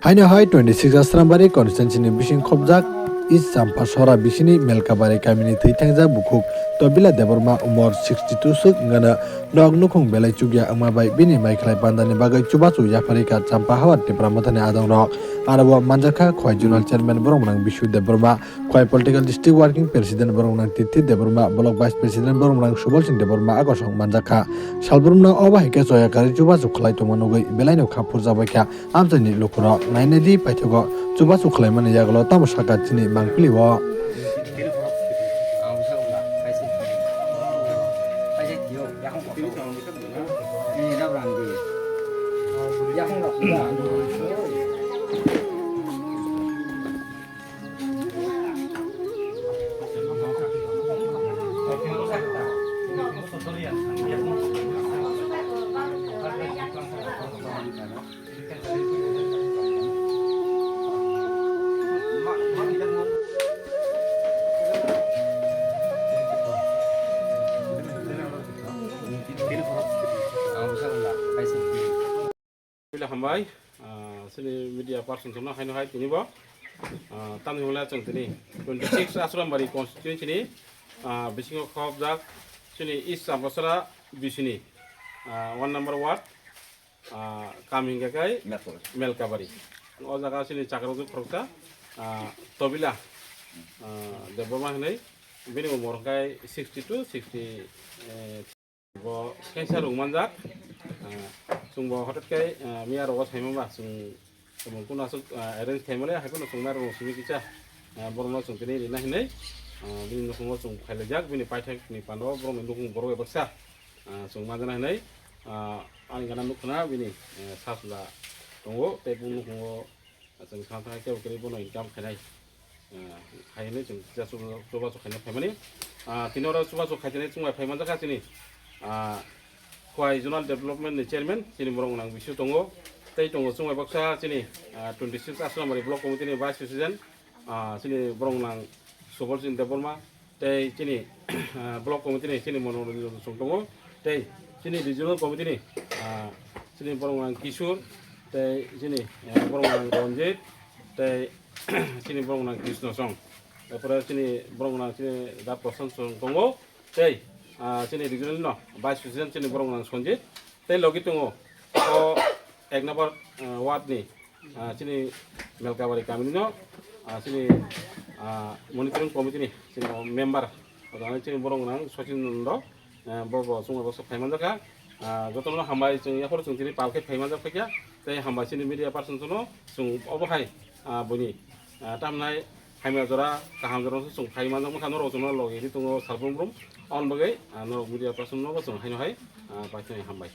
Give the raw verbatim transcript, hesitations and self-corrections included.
Haino hai twenty six Asrambari constituency ni bising khobjak East Champasora bisini Melkabari kamini thwi thangjak bukhuk Tobila Debbarma umor sixty two swk wngano nok nukhung belai chukya wngma bai bini maikhlai pandani bagwi chubachu yapharikha Champahawar Tipra Mothani adongrok. Aro o manjakha Khwai Zonal Chairman Boromrang Bishu Debbarma, Khwai Political District Working President Boromrang Tithi Debbarma, Block Vice President Boromrang Subal Singh Debbarma akosong manjakha. Salbrumno obo hai khe choya karwi chubachu khlai tongma nugwi belaino kha phurjabaikha. Amchaini lukurok nainai di paithago chubachu khlaimani yagulo tamo saka chini mangpili o. Pila hambai, ah, sini media person chumna haino hai tini bo. Ah, tamni hwnle chwng tini twenty six Asrambari constituency ni, ah, bisingo khobjak chini East Champasora bisini, ah, one number ward, ah, kam hingka kai Melkabari. Melkabari. O jaga chini chakra juk khoroksa, ah, Tobila, ah, Debbarma hinwi bini umor hwnkhe sixty two, sixty, eh, Bo khensa rwng manjak. Ah, chwng bo hotot khe, ah, miya rogo saimang ba chwng tongmung kuno aswk, ah, arrange khaimani, hai phano chwng nairok simi kisa, ah, borokno chwng tini rina hinwi, ah, bini nukhungo chwng phailaijak, bini paithakni pando borokni nukhung borok bai baksa, ah, chwng manjana hinwi, ah, ani gana nukha na bini, eh, sajla tongo, tei bini nukhungo Chwng thang thang khe kebo kwrwi bono income khainai. Ah, khainai chwng kisa chubachu khaina phaimani. Ah, tini oro chubachu khainai chwng bai phaimanjakha chini, ah, Khwai Zonal Development ni Chairman chini borok nang bisu tongo. Tei tongo chwng bai baksa chini, ah, twenty six Asrambari Block Committee ni Vice President, ah, chini borok nang Subal Singh Debbarma, tei chini, ah, block committee ni chini Monoranjan Song tongo, tei chini regional committee ni, ah, chini borok nang Kishore, tei chini, eh, borok nang Ranjit, tei chini borok nang Krishna Song, apore chini borok nang chini Da Prasant Song tongo, tei, ah, chini regional no Vice President chini borok nang Sanjit, tei logi tongo o ek number, ah, ward ni, ah, chini Melkabari kamini no, ah, chini, ah, monitoring committee ni chini member, o jaga chini borok nang Sachin Nondo, ah, bo bo chwng bo sok phaimanjakha, ah, jotono hambai chwng yaphoro chwng tini pal khe phaimanjak phaikha, tei hambai chini media person chwngno chwng obo hai, ah, buini, ah, tamnai hamya jora kaham jora chwng phaimanjak wngkha norok chwngno logi ri tongo salbrum brum, aboni bagwi, ah, norok media person no bo chwng haino hai, ah, paithakni hambai.